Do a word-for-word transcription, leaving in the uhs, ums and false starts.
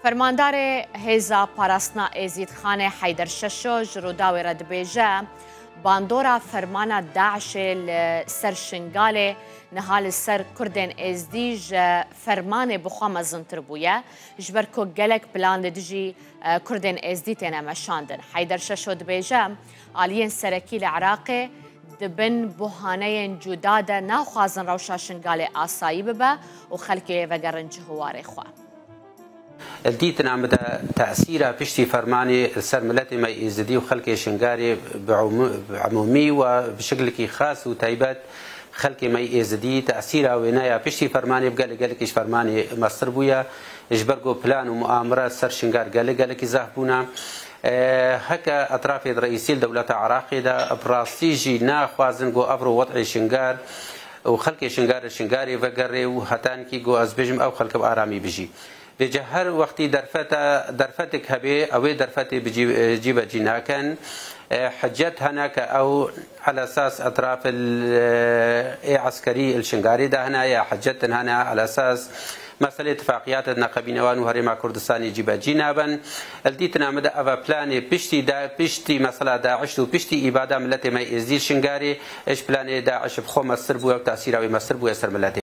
Fermandarê Hêza Parastina Êzîdxanê Heyder Şeşo ji Rûdawê re dibêje, bandora fermana DAIŞê li ser Şingalê niha li ser Kurdên Êzdî ji fermanê bi xwe mezintir bûye, ji ber ku gelek plan li dijî, e, Kurdên Êzdî têne meşandin. Heyder Şeşo dibêje, aliyên serekî li Iraqê di bin buhaneyên cuda de naxwazin rewşa Şingalê asayî bibe û xelkê vegerin cih û warê xwe. Dîtina min de tesîra piştî fermanê li ser miletê me Êzidî û xelkê Şingarê bi umû-, bi umûmî we bi şiklekî xas û taybet xelkê me Êzidî tesîra wêne ya piştî fermanê bi gelek gelekî ji fermanê mestir bûye. Ji ber ku plan û muamere ser Şingar gelek gelekî zehf bûne. E, heke etrafê reîsî li dewleta Iraqê de bi rastî jî naxwazin ku evro wed'ê Şingar û xelkê Şingar li Şingarê vegerê û hetankî ku ez bêjim ew xelk bi aramî bijî. Vêce her wextî derfete, derfetek hebe, ew ê derfetê bi cî-, cîbecî nakin. E, hicet hene ke ew elesas etraf il, e, ê eskerî il Şingarê de hene, ya hicet hene elesas meselê tifaqiyatê neqebînewan û Herêma Kurdistanê cîbecî nabin. Li dîtina min de eva planê piştî de, piştî mesela DAIŞ û piştî îbada miletê me Êzdî Şingarê, ji planê DAIŞ bi xwe mestir bûye û tesîra wê mestir bûye ser miletê.